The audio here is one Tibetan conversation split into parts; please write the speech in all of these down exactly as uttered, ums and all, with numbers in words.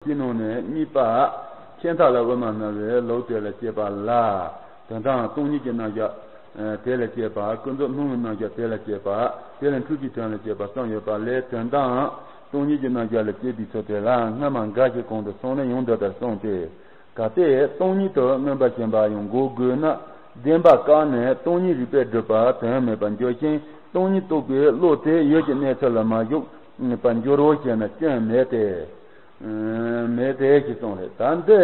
དེའི་ནང་ནས་གཉིས་པ། ཁྱད་མཐའ་ལ་དབུ་མ་སྨྲ་བའི་ལུགས་དེ་ལ་དཔྱད་པ་ལ། དོན་དམ་སྟོང་ཉིད་ཀྱི་རྣམ་གཞག་དེ་ལ་དཔྱད་པ། ཀུན་རྫོབ་སྣང་བའི་རྣམ་གཞག་དེ་ལ་དཔྱད་པ། དེ་ལ་འཁྲུལ་རྒྱུའི་དོན་ལ་དཔྱད་པ་གསུམ་ཡོད་པ་ལས། དོན་དམ་སྟོང་ཉིད་ཀྱི་རྣམ་གཞག་ལ་དཔྱད་པའི་ཚུལ་དེ་ལ་སྔ་མ་འགའ་ཞིག་གོང་དུ་སོང་ནས་ཡང་འདི་ལྟར་གསུངས་ཏེ། གལ་ཏེ་སྟོང་ཉིད་དུ་མངོན་པར་ཞེན་པ་ཡང་འགོག་དགོས་ན། བདེན་པ་བཀག་ནས་སྟོང་ཉིད་རིགས་པས་སྒྲུབ་པ་དོན་མེད་པར་འགྱུར་ཞིང་། སྟོང་ཉིད་རྟོགས་པའི་བློ་དེ་ཡུལ་གྱི་གནས་ཚུལ་ལ་མ་ཞུགས་པར་འགྱུར་རོ་ཞེ་ན་སྐྱོན་མེད་དེ། མེད་དེ་ཞེས་གསུངས་རེད། ད་འདི་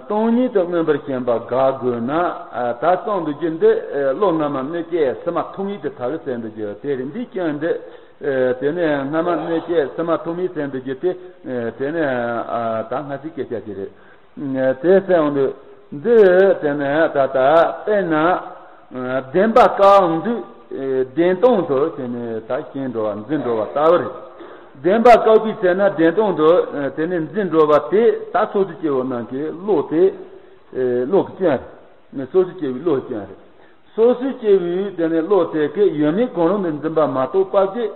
སྟོང་ཉིད་དུ་མངོན་པར་ཞེན་པ་དགག་དགོས་ན། ད་གསུངས་འདུག་རྒྱུ་འདི་བློ་སྔ་མ་གནོད་བྱེད་ཕྱི་མ་ཐོབ་ངེས་དེ་དག་ཟེར་འདུག་རྒྱུ་དེ་རེད། འདི་སྐྱོན་འདི། དེ་ནས་སྔ་མ་གནོད་བྱེད་ཕྱི་མ་ཐོབ་ངེས་ཟེར་འདུག་རྒྱུ་དེ། དེ་ནས་ད་སྔ་ཕྱི་སྐད་ཆ་ཞིག་རེད། དེ་གསལ་འོང་དུས། འདི་དེ་ནས་ད་ལྟ་དཔེར་ན། བདེན་པ་བཀག་འོང་དུས། བདེན་སྟོང་དུ་དེ་ནས་ད་ཞེན་འགྲོ་བ་འཛིན་འགྲོ་བ་ལྟ་བུ་རེད། བདེན་པ་བཀག་པའི་ཚེ་ན་བདེན་སྟོང་དུ་དེ་ནས་འཛིན་འགྲོ་བ་དེ་ད་སོ་སོ་སྐྱེ་བོ་རྣམས་ཀྱི་བློ་དེ། བློ་གི་སྐྱོན་རེད། སོ་སོ་སྐྱེ་བོའི་བློ་གི་སྐྱོན་རེད། སོ་སོའི་སྐྱེ་བོའི་དེ་ནས་བློ་དེ་གིས་ཡོད་མེད་གང་རུང་དུ་འཛིན་པ་མ་གཏོགས་པ་གིས།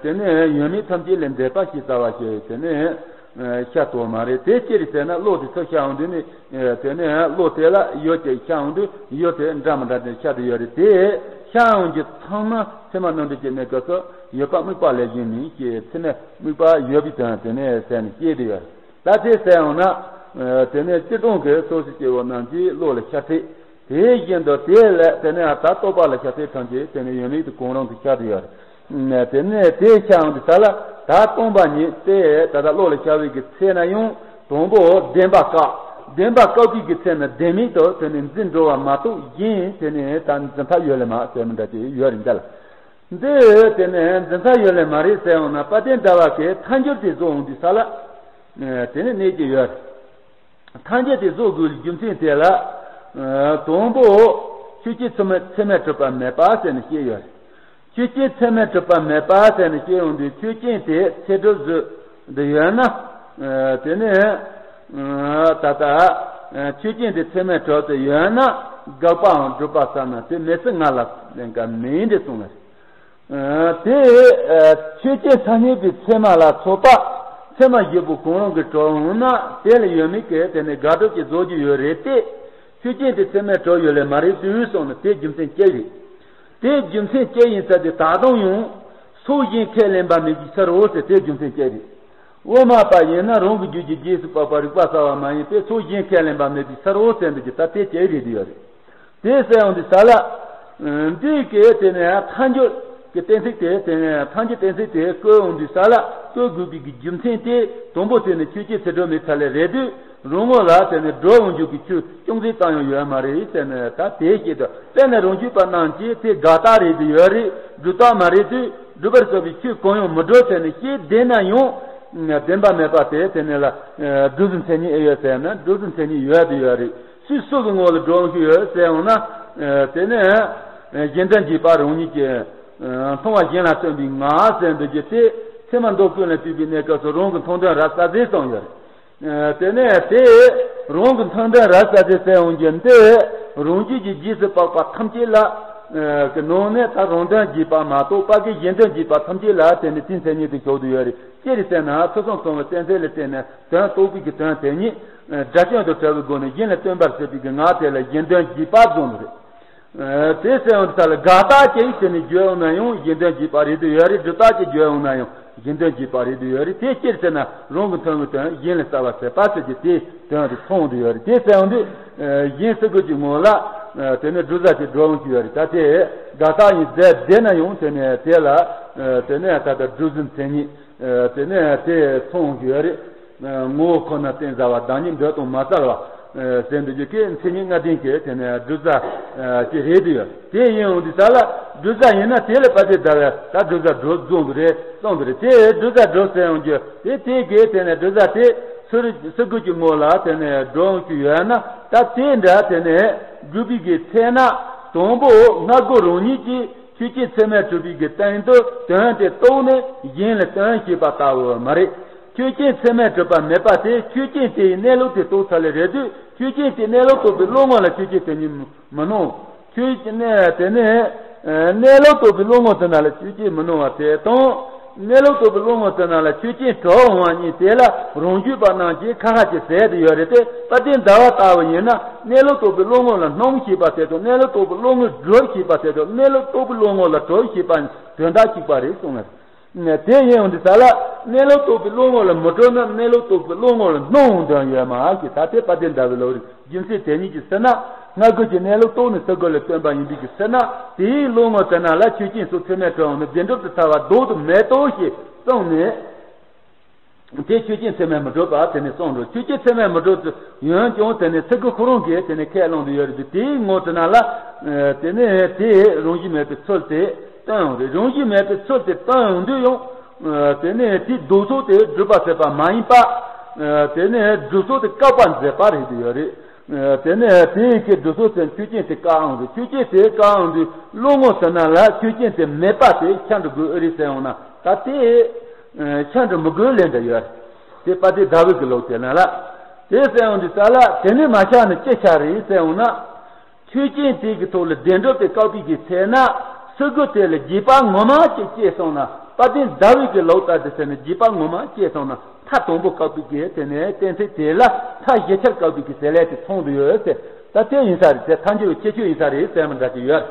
དེ་ནས་ཡོད་མེད་ཐམས་ཅད་ལས་འདས་པ་ཞེས་རྩ་བ་ཞིག་དེ་ནས་ཤར་ཐུབ་མ་རེད། དེ་ཅི་རེད་ཟེར་ན། བློ་དེ་ཚུར་ཤར་འོང་དུས་ནི། དེ་ནས་བློ་དེ་ལ་ཡུལ་དེ་ཤར་འོང་དུས་ཡུལ་དེ་འདྲ་མི་འདྲ་དེ་ཤར་དུ་ཡོད་རེད། དེ་ཤར་འོང་རྒྱུ་ཚང་མ་ཕྱི་མ་རྣམ་འགྲེལ་གྱི་གནས་སྐབས་སུ་ཡོད་པ་དམིགས་པ་ལས་གཞན་མིན་ཞེས་ཕྱི་མའི་དམིགས་པ་ཡོད་པའི་དོན་དེ་ནས་ཟེར་ནས་བཤད་དུ་ཡོད་རེད། ད་དེ་ཟེར་འོང་ན། དེ་ནས་སྤྱིར་བཏང་གི་སོ་སོའི་སྐྱེ་བོ་རྣམས་ཀྱི་བློ་ལ་ཤར་ཚད། དེ་བཞིན་དུ་དེ་ལས་དེ་ནས་ད་རྟོག་པ་ལ་ཤར་ཚད་ཐམས་ཅད་དེ་ནས་ཡོད་མེད་དུ་གང་རུང་དུ་ཤར་དུ་ཡོད་རེད། དེ་ནས་དེ་ཤར་འོང་དུས་ད་ལ་ད་སྟོང་པ་ཉིད་དེ་ད་ལྟ་བློ་ལ་ཤར་བའི་གི་ཚེ་ན་ཡང་དང་པོ་བདེན་པ་བཀག་བདེན་པ་བཀག་པའི་གི་ཚེ་ན་བདེན་མེད་དུ་དེ་ནས་འཛིན་འགྲོ་བ་མ་གཏོགས་གཞན་དེ་ནས་ད་འཛིན་ཐབས་ཡོད་ལེ་མ་ཟེར་མི་འདྲ་ཅིག་ཡོད་རེད་འདི་ལ། འདི་དེ་ནས་འཛིན་ས་ཡོད་ལེ་མ་རེད་ཟེར་འོང་ན། དཔལ་ལྡན་ཟླ་བ་གིས་ཐལ་འགྱུར་དེ་བཟོ་འོང་དུས་ས་ལ། དེ་ནས་གནས་ཀྱི་ཡོད། ཐལ་འགྱུར་དེ་བཟོ་དགོས་རྒྱུ་མཚན་དེ་ལ། དང་པོ། ཆོས་ཅན་ཚད་མས་ཚད་མས་གྲུབ་པ་མེད་པ་ཟེར་ནས་བཤད་ཡོད། ཆོས་ཅན་ཚད་མས་གྲུབ་པ་མེད་པ་ཟེར་ནས་བཤད་ཡོང་དུས། ཆོས་ཅན་དེ་ཚད་གྲུབ་བཟོས་འདི་ཡོད་ན། དེ་ནས། ད་ལྟ། ཆོས་ཅན་དེ་ཚད་མས་གྲུབ་ཏུ་ཡོད་ན། དགག་པའམ་སྒྲུབ་པ་བསམ་ན་དེ་མི་སྲིད་ང་ལ་ལན་ཀ་མིན་འདྲ་གསུངས་ལ། དེ། ཆོས་ཅན་ཐ་སྙད་པའི་ཚད་མ་ལ་སོགས་པ། ཚད་མ་བཞི་པོ་གང་རུང་གིས་གྲུབ་འོང་ན་དེ་ལ་ཡོད་མེད་ཀྱི་དེ་ནི་དགག་སྒྲུབ་ཀྱི་བཟོ་རྒྱུ་ཡོད་རེད་དེ། ཆོས་ཅན་དེ་ཚད་མས་གྲུབ་ཡོད་ལེ་མ་རེད་དུས་གསུངས་ན་དེ་རྒྱུ་མཚན་ཅི་རེད། དེ་རྒྱུ་མཚན་ཅི་ཡིན་ཟེར་དུས། ད་དུང་ཡང་ཕྱོགས་གཞན་ཁས་ལེན་པ་མེད་པའི་ཕྱིར་རོ་ཟེར། དེ་རྒྱུ་མཚན་ཅི་རེད། དབུ་མ་པ་ཡིན་ན་རང་གི་རྒྱུད་ཀྱི་རྗེས་སུ་དཔག་པ་རིགས་པ་གསལ་བ་མ་ཡིན་པས་ཕྱོགས་གཞན་ཁས་ལེན་པ་མེད་པའི་ཕྱིར་རོ་ཟེར་འདུག་རྒྱུ་ད་དེ་ཅི་རེད་དུ་ཡོད་རེད། དེ་ཟེར་འོང་དུས་ས་ལ། འདི་གའི་དེ་ནས་ཐལ་འགྱུར་གྱི་གཏན་ཚིགས་དེ་དེ་ནས་ཐལ་འགྱུར་གཏན་ཚིགས་དེ་བཀོད་འོང་དུས་ས་ལ་བཀོད་དགོས་པའི་གི་རྒྱུ་མཚན་དེ། དང་པོ་དེ་ནི་ཆོས་ཅན་ཚད་གྲུབ་མེད་ཚར་ལེ་རེད་དུས། རང་ངོ་ལ་དེ་ནས་སྒྲུབ་འོང་རྒྱུ་གི་ཆོས་ཅུང་ཟད་ཙམ་ཡང་ཡོད་མ་རེད་ཟེར་ནས་ད་དེ་བཤད་དུས། དཔེར་ན་རང་རྒྱུད་པ་རྣམས་ཀྱིས་དེ་དགག་རྟགས་རེད་དུ་ཡོད་རེད། སྒྲུབ་རྟགས་མ་རེད་དུས། སྒྲུབ་པར་བྱ་བའི་ཆོས་གང་ཡང་མི་སྒྲུབ་ཟེར་ནས་བཤད་བསྡད་ན་ཡང་། བདེན་པ་མེད་པ་དེ་དེ་ནས་ལ། སྒྲུབ་པའི་མཚན་ཉིད་ཨེ་ཡོད་ཟེར་ན་སྒྲུབ་པའི་མཚན་ཉིད་ཡོད་དུ་ཡོད་རེད། སུས་སུ་གི་ངོ་ལ་སྒྲུབ་ཤེས་ཡོད་ཟེར་འོང་ན། དེ་ནས། གཞན་དོན་རྗེས་དཔག་རང་ཉིད་ཀྱི། མཐོང་བ་གཞན་ལ་སྟོན་པའི་ངག་ཟེར་འདུག་རྒྱུ་དེ། ཚད་མ་མདོ་ཀུན་ལས་བཏུས་པའི་གནས་སྐབས་སུ་རང་གི་མཐོང་དོན་རབ་གསལ་ཟེར་གསུངས་ཡོད་རེད། དེ་ནས་དེ། རང་གི་མཐོང་དོན་རབ་གསལ་ཟེར་ཟེར་འོང་རྒྱུ་འདི། རང་རྒྱུད་ཀྱི་རྗེས་སུ་དཔག་པ་ཐམས་ཅད་ལ། གི་ནང་ནས་ད་རང་དོན་རྗེས་དཔག་མ་གཏོགས་པ་གི་གཞན་དོན་རྗེས་དཔག་ཐམས་ཅད་ལ་དེ་ནི་དེའི་མཚན་ཉིད་དུ་འཇོག་ཏུ་ཡོད་རེད། ཅི་རེད་ཟེར་ན། ཕུན་སུམ་ཚོགས་པའི་གཏན་ཚིགས་ལ་བརྟེན་ནས་དོན་རྟོགས་པའི་གི་དོན་དེ་ཉིད། སྒྲ་སྐྱོན་དང་བྲལ་བའི་སྒོ་ནས་གཞན་ལ་སྟོན་པར་བྱེད་པའི་གི་ངག་དེ་ལ་གཞན་དོན་རྗེས་དཔག་གསུངས་པ་རེད། དེ་ཟེར་འོང་དུས་ས་ལ་དགག་རྟགས་ཅིག་དེ་ནི་བརྗོད་འོང་ན་ཡང་གཞན་དོན་རྗེས་དཔག་རེད་དུ་ཡོད་རེད། སྒྲུབ་རྟགས་ཅིག་བརྗོད་འོང་ན་ཡང་གཞན་དོན་རྗེས་དཔག་རེད་དུ་ཡོད་རེད། དེ་ཅི་རེད་ཟེར་ན། རང་གི་མཐོང་བའི་དོན་གཞན་ལ་གསལ་བར་བྱེད་པ་ཟེར་གྱི་དེའི་དོན་དེ་མཚོན་དུ་ཡོད་རེད། དེ་ཟེར་འོང་དུས། གཞན་སེལ་དགོས་ཀྱི་ངོ་ལ། དེ་ནི་སྒྲུབ་རྟགས་ཅིག་སྒྲུབ་འོང་གི་ཡོད་རེད། ད་དེ་དགག་རྟགས་ཡིན་ཟེར་བསྡད་ན་ཡང་དེ་ནི་དེ་ལ། དེ་ནི་ད་ལྟ་སྒྲུབ་པའི་མཚན་ཉིད། དེ་ནས་དེ་མཚོན་གྱི་ཡོད་རེད། ངོ་བོ་ཁོ་ན་རྟེན་ཟ་བ། བདག་ཉིད་འདོད་དང་མ་བྲལ་བ། ཟེར་འདུག་རྒྱུ་གི་མཚན་ཉིད་ལྔ་ལྡན་གྱི་དེ་ནས་སྒྲུབ་རྟགས་ཅིག་རེད་དུ་ཡོད། དེ་ཡིན་འོང་དུས་ས་ལ་སྒྲུབ་རྟགས་ཡིན་ན་དེ་ལ་དཔལ་ལྡན་ཟླ་བས་ད་སྒྲུབ་རྟགས་སྒྲུབ་རྫོགས་འདུག་རེད་གསུངས་འདུག་རེད། དེ་སྒྲུབ་རྟགས་སྒྲུབ་ཟེར་འོང་རྒྱུ་དེ་དེ་གའི་དེ་ནས་སྒྲུབ་རྟགས་དེ་སེལ་སེལ་དགོས་ཀྱི་ངོ་ལ་དེ་ནས་སྒྲུབ་འོང་གི་ཡོད་ན། ད་དེ་འདྲ་དེ་ནས་སྒྲུབ་པའི་གི་ཚེ་ན་དང་པོ་སྔ་རྒོལ་རང་ཉིད་ཀྱིས། ཆོས་ཅན་ཚད་མས་གྲུབ་པའི་གི་སྟེང་དུ་དོན་དེ་རྟོགས་ནས་གཞན་ལ་སྟོན་ཞེས་པ་ལྟ་བུ་མ་རེད། ཆོས་ཅན་ཚད་མས་གྲུབ་པ་མེད་པ་དེ་ཆོས་ཅན་དེའི་གནས་ལུགས་དེ་རྟོགས་ཚར་ལེ་རེད་དུས། ཆོས་ཅན་དེའི་གནས་ལུགས་རྟོགས་པའི་བློ་ངོ་ལ་ཆོས་ཅན་དེ་ཉིད་མི་སྣང་། ཆོས་ཅན་དེ་ནི་གནས་ལུགས་རྟོགས་པའི་བློ་ངོ་དེ་ན་ལ་ཆོས་ཅན་མི་སྣང་བ་དེ་དང་། གནས་ལུགས་རྟོགས་པའི་བློ་ངོར་བརྩིས་ན་ལ་ཆོས་ཅན་གྲོལ་འོང་བ་གཉིས་དེ་ལ་རང་རྒྱུད་པ་རྣམས་ཀྱིས་ཁ་ཁ་ཅིག་ཟེར་དུ་ཡོད་རེད་དེ། དཔལ་ལྡན་ཟླ་བ་ལྟ་བུ་ཡིན་ན་གནས་ལུགས་རྟོགས་པའི་བློ་ངོར་ལ་སྣང་ཤེས་པ་ཟེར་དང་། གནས་ལུགས་རྟོགས་པའི་བློ་ངོར་གྲོལ་ཤེས་པ་ཟེར་དང་། གནས་ལུགས་རྟོགས་པའི་བློ་ངོར་ལ་གྲོལ་ཤེས་པ་གཉིས་དོན་དག་གཅིག་པ་རེད་གསུངས་ནས། དེ་ཡིན་འོང་དུས་ས་ལ་གནས་ལུགས་རྟོགས་པའི་བློ་ངོར་ལ་མི་གྲོལ་ན་གནས་ལུགས་རྟོགས་པའི་བློ་ངོར་ལ་སྣང་འོང་དོན་ཡོད་མ་ཞེས། ད་དེ་དཔལ་ལྡན་ཟླ་བའི་ལོ་རེད། རྒྱུ་མཚན་དེ་ཉིད་ཀྱིས་ཟེར་ན། སྔ་རྒོལ་གྱི་གནས་ལུགས་རྟོགས་ནས་ཚུར་རྒོལ་ལ་བརྟེན་པ་ཡིན་པའི་གི་ཟེར་ན། དེའི་བློ་ངོར་ཟེར་ན་ལ་ཆོས་ཅན་སོགས་ཚད་མས་གྲུབ་འོང་ནས་བདེན་གྲུབ་ཏུ་ཐལ་བ་ལྡོག་ཏུ་མེད་དོ་ཞེས་གསུངས་ནས། དེ་ཆོས་ཅན་ཚད་མས་མི་གྲུབ་པ་དེ་ནས་གསུངས་འགྲོ། ཆོས་ཅན་ཚད་མས་མི་གྲུབ་ཏུ་ཡོད་ཀྱང་དེ་ནས་ཚུར་རྒོལ་ཁོ་རང་གིས་དེ་ནས་ཁས་བླངས་ཏེ་ཡོད་རེད། དེའི་ངོར་ཟེར་ན་ལ། དེ་ནས་དེ་རང་བཞིན་མེད་པའི་ཚུལ་དེ་སྟོན་འོང་རེད། རང་བཞིན་མེད་པའི་ཚུལ་དེ་སྟོན་འོང་དུས་ཡང་། དེ་ནས་དེའི་ལྡོག་ཕྱོགས་དེ་སྒྲུབ་པ་ཟེར་བ་མ་ཡིན་པ། དེ་ནས་སྒྲུབ་ཕྱོགས་དེ་བཀག་པ་མཛད་པ་རེད་དུ་ཡོད་རེད། དེ་ནས་དེ་ཡི་གེ་སྒྲུབ་ཕྱོགས་དེ་ཆོས་ཅན་དེ་བཀག་འོང་དུས། ཆོས་ཅན་དེ་བཀག་འོང་དུས་བློ་ངོར་ཟེར་ན་ལ་ཆོས་ཅན་དེ་མེད་པ་དེ་ཁྱབ་འགྲོ་དགོས་ཨེ་རེད་ཟེར་འོང་ན། ད་དེ་ཁྱབ་འགྲོ་མི་དགོས་ལས་འདྲ་ཡོད་རེད། དེ་དཔལ་ལྡན་ཟླ་བའི་གི་ལུགས་དེ་ན་ལ། དེ་ཟེར་འོང་དུས་ས་ལ་དེ་ནས་མ་ཁྱབ་ན་ཅི་ཆགས་རེད་ཟེར་འོང་ན། ཆོས་ཅན་དེ་གི་ཐོག་ལ་བདེན་གྲུབ་དེ་བཀག་པའི་གི་ཚེ་ན། ཚུར་རྒོལ་དེ་ལ་རྗེས་དཔག་ངོ་མ་ཅིག་སྐྱེས་སོང་ན། དཔལ་ལྡན་ཟླ་བའི་གི་ལུགས་ལྟར་དུ་ཟེར་ན་རྗེས་དཔག་ངོ་མ་སྐྱེས་སོང་ན། མཐའ་དང་པོ་བཀག་པའི་གི་དེ་ནས་གཏན་ཚིགས་དེ་ལ་མཐའ་བཞི་ཆར་བཀག་པའི་གི་ཟེར་ལས་དེ་མཚུངས་དུ་ཡོད་ཟེར། ད་དེ་ཡིན་ས་རེད་ཟེར། ཐལ་འགྱུར་བའི་ཁྱད་ཆོས་ཡིན་ས་རེད་ཟེར་མི་འདྲ་ཅིག་ཡོད།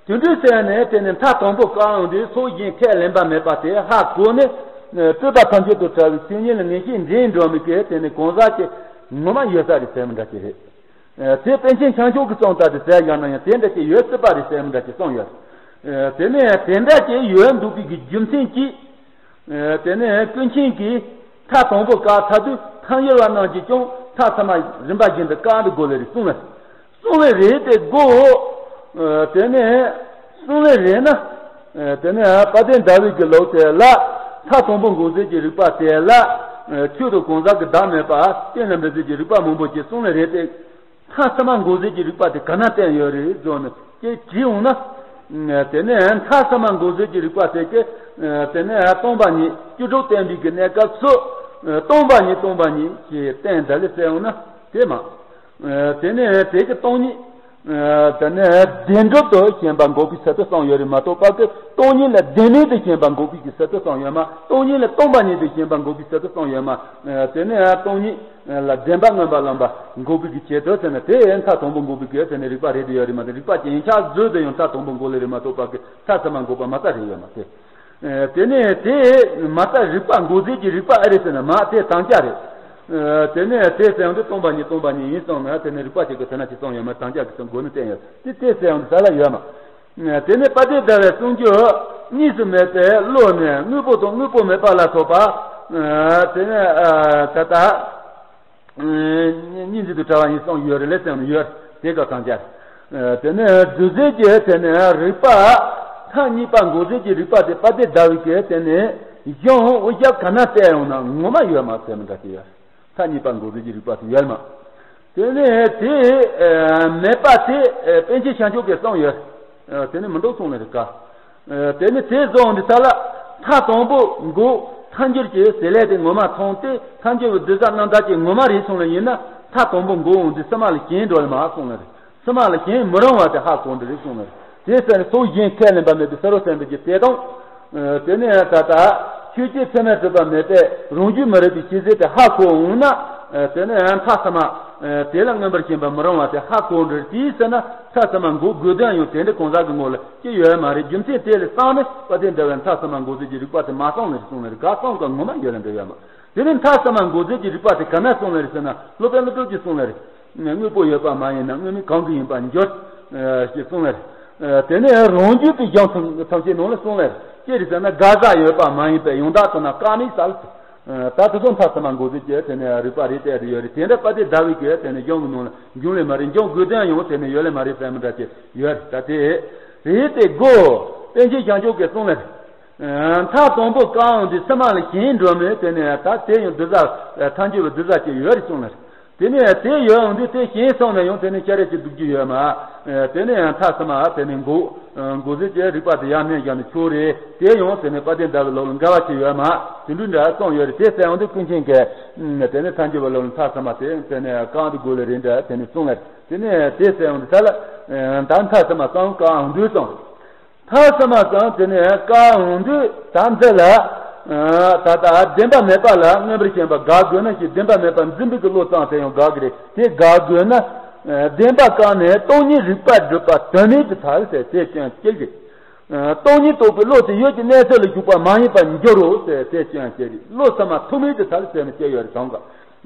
དེ་འདྲའི་ཟེར་ནས་དེ་ནས་མཐའ་དང་པོ་བཀག་འོང་དུས་ཕྱོགས་གཞན་ཁས་ལེན་པ་མེད་པ་དེ་ཧ་གོ་ནས། སྤྲོས་པ་ཐམས་ཅད་དང་བྲལ་བའི་ཆོས་ཉིད་ལ་ངེས་ཤེས་འདྲེན་འགྲོ་མི་གི་དེ་ནས་གང་ཟག་ཅིག་ངོ་མ་ཡོད་ས་རེད་ཟེར་མི་འདྲ་ཅིག་རེད། དེ་པཎ་ཆེན་བྱང་ཆུབ་ཀྱི་གསུང་ལྟར་དུ་ཟེར་ཡང་ན་ཡང་དེ་འདྲ་ཅིག་ཡོད་སྲིད་པ་རེད་ཟེར་མི་འདྲ་ཅིག་གསུངས་ཡོད། དེ་ནས་དེ་འདྲ་ཅིག་ཡོད་འདུག་པའི་གི་རྒྱུ་མཚན་གྱིས། དེ་ནས་ཀུན་མཁྱེན་གྱིས་མཐའ་དང་པོ་བཀག་ཚར་དུས་ཐལ་འགྱུར་བ་རྣམས་ཀྱིས་ཀྱང་མཐའ་ཚང་མ་རིམ་པ་བཞིན་དུ་བཀག་འདི་དགོས་ལེ་རེད་གསུངས་ལེ། གསུངས་ལེ་རེད་དེ་དགོས། དེ་ནས་གསུངས་ལེ་རེད་ན། དེ་ནས་དཔལ་ལྡན་ཟླ་བའི་གི་ལུགས་དེ་ལ། མཐའ་དང་པོ་འགོག་བྱེད་ཀྱི་རིགས་པ་དེ་ལ། ཆོས་དང་གང་ཟག་གི་བདག་མེད་པ་གཏན་ལ་འབེབས་བྱེད་ཀྱི་རིགས་པ་མང་པོ་ཅིག་གསུངས་ལེ་རེད་དེ། མཐའ་ཚང་མ་འགོག་བྱེད་ཀྱི་རིགས་པ་དེ་ག་ན་བསྟན་ཡོད་རེད་ཟེར་ནས་ཅེས་དྲིས་འོང་ན། དེ་ནས་མཐའ་ཚང་མ་འགོག་བྱེད་ཀྱི་རིགས་པ་དེ་གས། དེ་ནས་སྟོང་པ་ཉིད་བཅུ་དྲུག་བསྟན་པའི་གི་གནས་སྐབས་སུ། སྟོང་པ་ཉིད་སྟོང་པ་ཉིད་ཅེས་བསྟན་ད་ལེ་ཟེར་འོང་ན་དེ་མ། དེ་ནས་དེ་གི་སྟོང་ཉིད། དེ་ནས་བདེན་གྲུབ་ཏུ་ཞེན་པ་འགོག་པའི་ཚུལ་དུ་གསུངས་ཡོད་རེད་མ་གཏོགས་པ་གི་སྟོང་ཉིད་ལ་བདེན་མེད་དུ་ཞེན་པ་འགོག་པའི་གི་ཚུལ་དུ་གསུངས་ཡོད་མ། སྟོང་ཉིད་ལ་སྟོང་པ་ཉིད་དུ་ཞེན་པ་འགོག་པའི་ཚུལ་དུ་གསུངས་ཡོད་མ། དེ་ནས་སྟོང་ཉིད། ལ་བདེན་པ་མངོན་པར་རློམ་པ་འགོག་པའི་གི་ཆེད་དུ་ཟེར་ན་དེ་མཐའ་དང་པོ་འགོག་པའི་གི་ཟེར་ནས་རིགས་པ་རེད་དུ་ཡོད་རེད་མ་གཏོགས་རིགས་པ་ཅན་ཡིན་ཆ་བཟོས་དུ་ཡང་མཐའ་དང་པོ་འགོག་ལེ་རེད་མ་གཏོགས་པ་གི་མཐའ་ཚང་མ་འགོག་པ་མ་རྩ་རེད་ཡོད་མ་དེ། དེ་ནས་དེ་མ་རྩ་རིགས་པ་འགོག་བྱེད་ཀྱི་རིགས་པ་ཨེ་རེད་ཟེར་ན་མ་དེ་དམ་བཅའ་རེད། དེ་ནས་དེ་ཟེར་ཡང་དེ་སྟོང་པ་ཉིད་སྟོང་པ་ཉིད་ཡིན་གསུངས་ན་དེ་ནས་རིགས་པ་ཅན་གི་དེ་ན་ཅི་གསུངས་ཡོད་མ་དམ་བཅའ་གི་གསུང་སྒོ་ནས་བསྟན་ཡོད་དེ་དེ་ཟེར་ཡང་དེ་ས་ལ་ཡོད་མ། དེ་ནས་དཔལ་ལྡན་ཟླ་བའི་གསུང་རྒྱུན་གཉིས་སུ་མེད་པའི་བློ་ནི་དངོས་པོ་དང་དངོས་པོ་མེད་པ་ལ་སོགས་པ། དེ་ནས་ད་ལྟ་གཉིས་འཛིན་དུ་བྲལ་བ་ཡིན་གསུངས་ཡོད་རེད་ལས་ཙམ་ཡོད་དེ་ཀ་གང་ཅར། དེ་ནས་རྫུ་འཛིན་གྱི་དེ་ནས་རིགས་པ་མཐའ་གཉིས་པ་འགོག་བྱེད་ཀྱི་རིགས་པ་དེ་དཔལ་ལྡན་ཟླ་བའི་གི་དེ་ནས་གཞུང་དབུ་ཞྭ་ག་ན་བལྟས་ཡོང་ན་ངོ་མ་ཡོད་མ་ཟེར་མི་འདྲ་ཅིག་ཡོད། མཐའ་གཉིས་པ་འགོག་བྱེད་ཀྱི་རིགས་པ་དེ་ཡོད་མ། དེ་ནས་དེ་མེད་པ་དེ་པཎ་ཆེན་བྱང་ཆུབ་ཀྱིས་གསུངས་ཡོད། དེ་ནི་མི་འདུག་གསུངས་ནི་རེད་ཀ། དེ་ནི་དེ་བཟོ་འོང་དུས་ས་ལ་མཐའ་དང་པོ་འགོག་ཐལ་འགྱུར་གྱི་ཟེར་ལས་དེ་ངོ་མ་མཐོང་སྟེ་ཐལ་འགྱུར་བའི་གདུལ་བྱ་རྣམ་དག་ཅིག་ངོ་མ་རེད་གསུངས་ལ་ཡིན་ན་མཐའ་དང་པོ་འགོག་འོང་དུས་སེམས་ལ་ཞེན་འགྲོ་ལ་མ་གསུངས་ལ་རེད། སེམས་ལ་ཞེན་མི་རུང་བ་དེ་ཧ་གོ་འདི་རེད་གསུངས་ལ་རེད། དེ་ཟེར་ནས་ཚོགས་གཞན་ཁས་ལེན་པ་མེད་པའི་ས་རོ་སེམས་དཔའ་གྱི་དེ་དང་། དེ་ནས་ད་ལྟ་ཆོས་ཅན་ཚད་མས་གྲུབ་པ་མེད་པས་རང་རྒྱུད་མི་རིག་པའི་ཤེས་ཚད་དེ་ཧ་གོ་འོང་ན། དེ་ནས་ཡང་མཐའ་ཚང་མ་དེ་ལ་མངོན་པར་ཞེན་པ་མི་རུང་བ་དེ་ཧ་གོ་འགྲོ་དེའི་ཚེ་ན་མཐའ་ཚང་མ་འགོག་དགོས་དོན་ཡང་དེ་འདྲ་གང་ཟག་གི་ངོ་ལ་ཅི་ཡོད་མ་རེད། རྒྱུ་མཚན་དེ་ལས་བསམ་ནས་དཔལ་ལྡན་ཟླ་བས་མཐའ་ཚང་མ་འགོག་བྱེད་ཀྱི་རིགས་པ་དེ་མ་གསུངས་ནས་གསུངས་ནས་རེད། ག་གསུངས་ཀ་ངོ་མ་ཡོད་ལ་འདྲ་ཡོད་མ། དེ་ནས་མཐའ་ཚང་མ་འགོག་བྱེད་ཀྱི་རིགས་པ་དེ་ག་ན་གསུངས་ལ་རེད་ཟེར་ན་སློབ་དཔོན་ཀླུ་སྒྲུབ་ཀྱིས་གསུངས་ལ་རེད། དངོས་པོ་ཡོད་པ་མ་ཡིན་ན་དངོས་མེད་གང་གིས་ཡིན་པར་འགྱུར། ཞེས་གསུངས་ལ་རེད། དེ་ནས་རང་རྒྱུད་དུ་གཞུང་ཐམས་ཅད་ནང་ལ་གསུངས་ལ་རེད། ཅི་རེད་ཟེར་ན་དགག་བྱ་ཡོད་པ་མ་ཡིན་པའི་ཡང་དག་ཏུ་ན་བཀག་ནས་གསལ། ད་དེ་ཚོ་མཐའ་ཚང་མ་འགོག་བྱེད་ཀྱི་དེ་ནས་རིགས་པ་རེད་བསྡད་དེ་ཡོད་རེད། དེ་འདྲ་དཔལ་ལྡན་ཟླ་བའི་གི་དེ་ནས་གཞུང་གི་ནང་ལ་འབྱུང་ལེ་མ་རེད། འབྱུང་དགོས་དོན་ཡང་དེ་ནས་ཡོད་ལེ་མ་རེད་ཟེར་མི་འདྲ་ཅིག་ཡོད་རེད། ད་དེ་རེད་དེ་དགོས། པཎ་ཆེན་བྱང་ཆུབ་ཀྱིས་གསུངས་ལ་རེད། མཐའ་དང་པོ་བཀག་འོང་དུས་སེམས་ལ་ཞེན་འགྲོ་མེད་དེ་ནས་ད་དེ་ཡང་གདུལ་བྱ་ཐལ་འགྱུར་བའི་གདུལ་བྱ་ཅིག་ཡོད་རེད་གསུངས་ལ་རེད། དེ་ནས་དེ་ཡོད་འོང་དུས་དེ་ཞེན་སོང་ན་ཡང་དེ་ནས་ཤ་རེ་ཅིག་སྡུག་རྒྱུ་ཡོད་མ། དེ་ནས་ཡང་མཐའ་ཚང་མ་དེ་ནས་འགོག་འགོག་ཟེར་གྱི་རིགས་པ་དེ་ཡང་མེད་ཀྱང་ནི་ཆོག་རེད། དེ་ཡང་དེ་ནས་དཔལ་ལྡན་ཟླ་བའི་ལུགས་ལ་འགལ་བ་ཅིག་ཡོད་མ། དེ་འདྲ་འདྲ་གསུངས་ཡོད་རེད། དེ་ཟེར་འོང་དུས་ཀུན་མཁྱེན་གྱིས་དེ་ནས་ཐལ་འགྱུར་བའི་ལུགས་ལ་མཐའ་ཚང་མ་དེ་དེ་ནས་བཀག་འདི་དགོས་ལེ་རེད་འདྲ་དེ་ནས་གསུངས་ལ་རེད། དེ་ནས་དེ་ཟེར་འོང་དུས་ད་ལ་ད་མཐའ་ཚང་མ་གསུམ་བཀག་འོང་དུས་གསུངས། མཐའ་ཚང་མ་གསུམ་དེ་ནས་བཀག་འོང་དུས་ད་འདི་ལ། ད་ལྟ་བདེན་པ་མེད་པ་ལ་མངོན་པར་ཞེན་པ་དགག་དགོས་ན་ཞེས་བདེན་པ་མེད་པར་འཛིན་པའི་བློ་ཙམ་དེ་ཡང་དགག་གི་རེད། དེ་དགག་དགོས་ན། བདེན་པ་བཀག་ནས་སྟོང་ཉིད་རིག་པ་སྒྲུབ་པ་དོན་མེད་དུ་ཐལ་ཟེར་དེ་སྐྱོན་གཅིག་རེད། སྟོང་ཉིད་རྟོགས་པའི་བློ་དེ་ཡུལ་གྱི་གནས་ཚུལ་ལ་ཞུགས་པ་མ་ཡིན་པར་འགྱུར་རོ་ཟེར་དེ་སྐྱོན་གཅིག་རེད། བློ་ཚང་མ་ཐུག་མེད་དུ་ཐལ་ཟེར་ནས་སྐྱེ་ཡོད་རེད་དང་ག་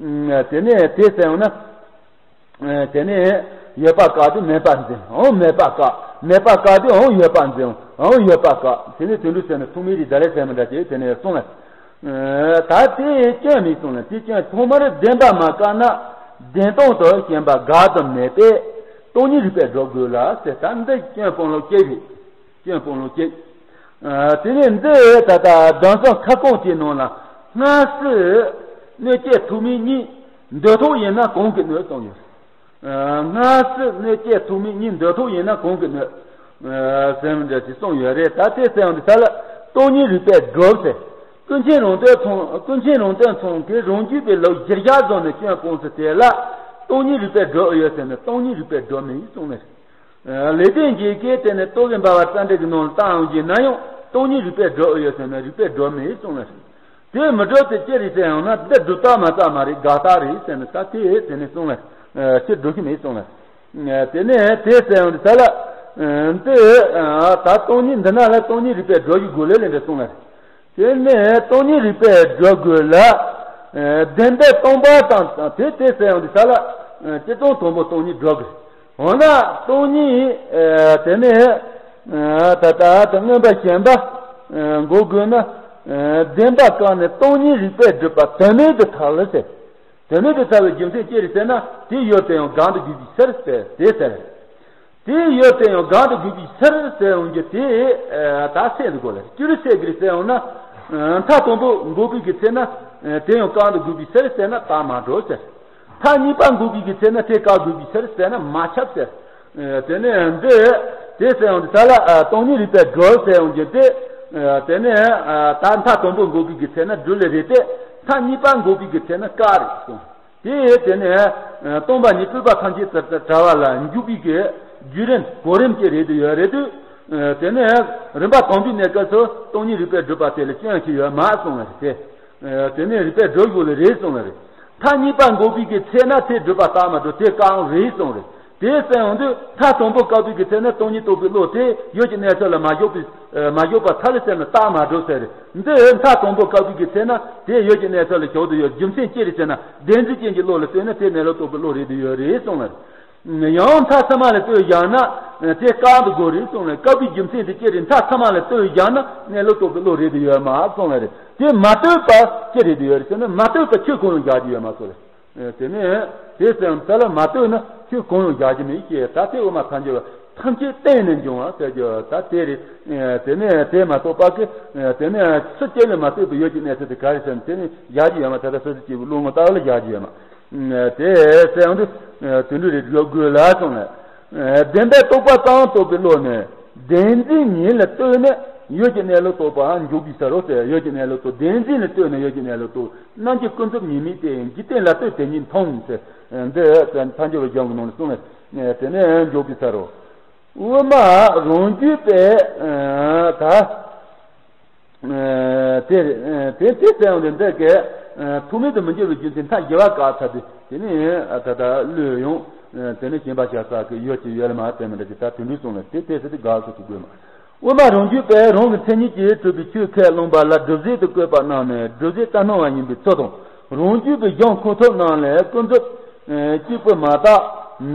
དེ་ནས་དེ་ཟེར་ཡང་ན། དེ་ནས་ཡོད་པ་བཀག་དུས་མེད་པ་འཛིན། འོང་མེད་པ་བཀག་མེད་པ་བཀག་དུས་འོང་ཡོད་པ་འཛིན། འོང་ཡོད་པ་བཀག་དེ་ནས་དོན་འགྲུབ་ཟེར་ནས་ཐུག་མེད་རེད་ད་རེད་ཟེར་མི་འདྲ་ཅིག་དེ་ནས་གསུངས་ལ། ད་དེ་སྐྱོན་མེད་གསུངས་ལ། དེ་སྐྱོན་ཐོག་མར་བདེན་པ་མ་བཀག་ན་བདེན་སྟོང་དུ་ཞེན་པ་དགག་ཏུ་མེད་པས་སྟོང་ཉིད་རིག་པས་སྒྲུབ་དགོས་ལ་ཟེར། ད་འདི་སྐྱོན་སྤོང་ལུགས་གཅིག་རེད། སྐྱོན་སྤོང་ལུགས་གཅིག་དེ་ནས་འདི་ད་ལྟ་གདམས་ཟབ་ཁ་སྐོང་དེའི་ནང་ལ་སྔ་ཕྱི་གནོད་བྱེད་ཐུག་མེད་གཉིས་འདོད་ཐོག་ཡིན་ན་གང་གིས་གནོད་གསུངས་ཡོད། སྔ་ཕྱི་གནོད་བྱེད་ཐུག་མེད་གཉིས་འདོད་ཐོག་ཡིན་ན་གང་གིས་གནོད། ཟེར་བ་འདྲ་ཞིག་གསུངས་ཡོད་རེད། ད་དེ་ཟེར་ཡང་འདི་ས་ལ་སྟོང་ཉིད་རིག་པས་སྒྲུབ་ཟེར། ཀུན་མཁྱེན་རོང་སྟོན་ཚང་ཀུན་མཁྱེན་རོང་སྟོན་ཚང་གིས་རང་རྒྱུད་པའི་ལུགས་གཞིར་བཞག་བཟུང་ནས་སྐྱོན་སྤོང་ཚུལ་དེ་ལ་སྟོང་ཉིད་རིག་པས་སྒྲུབ་ཡོད་ཟེར་ནས་སྟོང་ཉིད་རིག་པས་སྒྲུབ་མེད་གསུངས་ནས། ལེགས་ལྡན་འབྱེད་ཀྱི་དེ་ནས་རྟོག་གེ་འབར་བ་རྩ་འགྲེལ་གྱི་ནང་ལ་བལྟ་ཡོང་རྒྱུ་ན་ཡང་སྟོང་ཉིད་རིག་པས་སྒྲུབ་ཡོད་ཟེར་ནས་རིག་པས་སྒྲུབ་མེད་གསུངས་ནས། དེ་མི་སྒྲུབ་དེ་ཅི་རེད་ཟེར་ཡང་ན་འདི་སྒྲུབ་རྟགས་མ་རྩ་མ་རེད། དགག་རྟགས་རེད་ཟེར་ནས་ད་དེ་དེ་ནས་གསུངས་ལ། ཕྱིར་སྒྲུབ་ཤེས་མེད་གསུངས་ལ། དེ་ནས་དེ་ཟེར་ཡང་ས་ལ། འདི་ད་སྟོང་ཉིད་འདི་ན་ལ་སྟོང་ཉིད་རིག་པས་སྒྲུབ་ཡི་དགོས་ལེ་ལེ་འདྲ་གསུངས་ལ། དེ་ནས་སྟོང་ཉིད་རིག་པས་སྒྲུབ་དགོས་ལ། བདེན་པས་སྟོང་པ་དང་དེ་དེ་ཟེར་ཡང་ས་ལ། སྤྱིར་བཏང་དང་པོ་སྟོང་ཉིད་སྒྲུབ་དགོས། འོ་ན་སྟོང་ཉིད། དེ་ནས། ད་ལྟ་དང་མངོན་པར་ཞེན་པ། འགོག་དགོས་ན། བདེན་པ་བཀག་ནས་སྟོང་ཉིད་རིག་པས་སྒྲུབ་པ་དོན་མེད་དུ་ཐལ་ཟེར། དོན་མེད་དུ་ཐལ་བའི་རྒྱུ་མཚན་ཅི་རེད་ཟེར་ན་དེ་ཡོད་དེ་ཡང་གང་དུ་དགོས་པའི་ཕྱིར་ཟེར་དེ་ཟེར། དེ་ཡོད་དེ་ཡང་གང་དུ་དགོས་པའི་ཕྱིར་ཟེར་འོང་རྒྱུ་དེ། ད་སེལ་དགོས་ལ་སྐྱུར་སེལ་དགོས་ཟེར་འོང་ན། མཐའ་དང་པོ་འགོག་པའི་གི་ཚེ་ན། དེ་ཡང་གང་དུ་དགོས་པའི་ཕྱིར་ཟེར་ན་རྟགས་མ་གྲུབ་ཟེར། མཐའ་གཉིས་པ་འགོག་པའི་གི་ཚེ་ན་དེ་བཀག་དགོས་པའི་ཕྱིར་ཟེར་ན་མ་ཁྱབ་ཟེར། དེ་ནས་འདི། དེ་ཟེར་ཡང་འདི་ས་ལ་སྟོང་ཉིད་རིག་པས་སྒྲུབ་ཟེར་ཡང་འདི་སྟེ། དེ་ནས་ད་མཐའ་དང་པོ་འགོག་པའི་གི་ཚེ་ན་སྒྲུབ་ལས་རེད་དེ། མཐའ་གཉིས་པ་འགོག་པའི་གི་ཚེ་ན་བཀག་རེད་གསུངས། དེ་དེ་ནས་སྟོང་པ་ཉིད་སྤྲོས་པ་ཐམས་ཅད་དུ་བྲལ་བ་ལ་འཇུག་པའི་གི་བརྒྱུད་རིམ་གོ་རིམ་གྱི་རེད་དུ་ཡོད་རེད་དུས། དེ་ནས་རིམ་པ་དང་པོའི་གནས་སྐབས་སུ་སྟོང་ཉིད་རིག་པས་སྒྲུབ་པ་དེ་ལ་སྐྱོན་ཞིག་ཡོད་མ་གསུངས་པ་རེད་དེ། དེ་ནས་རིག་པས་སྒྲུབ་དགོས་ལ་རེད་གསུངས་པ་རེད། མཐའ་གཉིས་པ་འགོག་པའི་གི་ཚེ་ན་དེ་སྒྲུབ་པ་རྟགས་མ་གྲུབ་དེ་བཀག་རེད་གསུངས་རེད། དེ་ཟེར་ཡོང་དུས་མཐའ་དང་པོ་བཀག་པའི་གི་ཚེ་ན་སྟོང་ཉིད་རྟོགས་པའི་བློ་དེ་ཡུལ་གྱི་གནས་ཚུལ་ལ་མ་ཞུགས་པའི་མ་ཞུགས་པར་ཐལ་ཟེར་ན་རྟགས་མ་གྲུབ་ཟེར་རེད། འདི་མཐའ་དང་པོ་བཀག་པའི་གི་ཚེ་ན་དེ་ཡུལ་གྱི་གནས་ཚུལ་ལ་ཞུགས་དུ་ཡོད། རྒྱུ་མཚན་ཅི་རེད་ཟེར་ན་བདེན་འཛིན་ཅན་གྱི་བློ་ལ་ལྟོས་ན་དེ་གནས་ལུགས་རྟོགས་པའི་བློ་རེད་དུ་ཡོད་རེད་གསུངས་ལ། ཡང་མཐའ་ཚང་མ་ལ་ལྟོས་བཞག་ན། དེ་བཀག་ཏུ་དགོས་རེད་གསུངས་ནས་བཀག་པའི་རྒྱུ་མཚན་དེ་ཅི་རེད། མཐའ་ཚང་མ་ལ་ལྟོས་བཞག་ན་གནས་ལུགས་རྟོགས་པའི་བློ་རེད་དུ་ཡོད་མ་གསུངས་ལ་རེད། དེ་མ་ལྟོས་པ་ཅི་རེད་དུ་ཡོད་རེད་ཟེར་ན་མ་ལྟོས་པ་ཆོས་གང་ཡང་རྒྱག་རྒྱུ་ཡོད་མ་གསུངས་རེད། དེ་ནས་དེ་ཙམ་ད་ལ་མ་ལྟོས་ན་ཆོས་གང་ཡང་རྒྱག་རྒྱུ་མེད་ཅེས་ད་དེ་དབུ་མ་ཐལ་འགྱུར་བ་ཐམས་ཅད་བརྟེན་ནས་འབྱུང་བ་ཟེར་རྒྱུ་ད་དེ་རེད། དེ་ནས་དེ་མ་གཏོགས་པ་གི་དེ་ནས་སུ་གཅིག་ལ་མ་ལྟོས་པའི་ཡུལ་གྱི་གནས་ཚུལ་དེ་ག་རེ་ཟེར་ན་དེ་ནས་རྒྱག་རྒྱུ་ཡོད་མ། ད་ལྟ་སོ་སོ་སྐྱེ་བོའི་བློ་ངོ་ལྟ་བ་ལ་རྒྱག་རྒྱུ་ཡོད་མ། དེ་ཟེར་ཡང་དུ་དུད་འགྲོ་རེ་སྒྲུབ་དགོས་ལ་གསུངས་ནས། བདེན་པས་རྟོགས་པ་ཙམ་རྟོགས་པའི་བློ་ནི་བདེན་འཛིན་ཉིད་ལ་ལྟོས་ནས་ཡུལ་གྱི་གནས་ལུགས་རྟོགས་པའང་འཇུག་པའི་ཕྱིར་རོ་ཟེར། ཡུལ་གྱི་གནས་ལུགས་རྟོགས་བདེན་འཛིན་ལ་ལྟོས་ནས་ཡུལ་གྱི་གནས་ལུགས་རྟོགས་རྣམ་འབྱེད་ཀུན་རྫོབ་ཉིད་མེད་དེ་འཇིག་རྟེན་ལ་ལྟོས་དེ་ཉིད་མཐོང་ཟེར། འདི་ཐལ་འགྱུར་བ་གཞུང་གི་ནང་ནས་གསུངས་ནས་དེ་ནས་འཇུག་པའི་ཕྱིར་རོ། དབུ་མ་རང་རྒྱུད་པས་ད། དེ་དེ་དེ་ཟེར་ཡང་དེ་འདྲ་གས་ཐུག་མེད་དུ་མི་འགྱུར་བའི་རྒྱུ་མཚན་མཐའ་བཞི་པ་བཀག་ཚར་དུས་དེ་ནི་ད་ལྟ་བློས་ཡོང་དེ་ནི་ཞེན་པ་བཞག་ས་གི་ཡོད་ཀྱི་ཡོད་ལ་མ་ཟེར་མི་འདྲ་ཅིག་ད་དུད་འགྲོའི་གསུང་ལ་དེ་དེ་ཟེར་དུས་དགག་སོ་ཅིག་དགོས་མ། དབུ་མ་རང་རྒྱུད་པས་རང་གི་མཚན་ཉིད་ཀྱིས་གྲུབ་པའི་ཆོས་ཁས་བླངས་པ་ལ་སྒྲུབ་བྱེད་དུ་བཀོད་པ་རྣམས་ནི་སྒྲུབ་བྱེད་ལྟར་སྣང་བ་ཡིན་པའི་ཚུལ་དང་། རང་རྒྱུད་པའི་གཞུང་ཁུངས་ཐུབ་རྣམས་ལས་ཀུན་རྫོབ་གཅིག་པུ་མ་དག་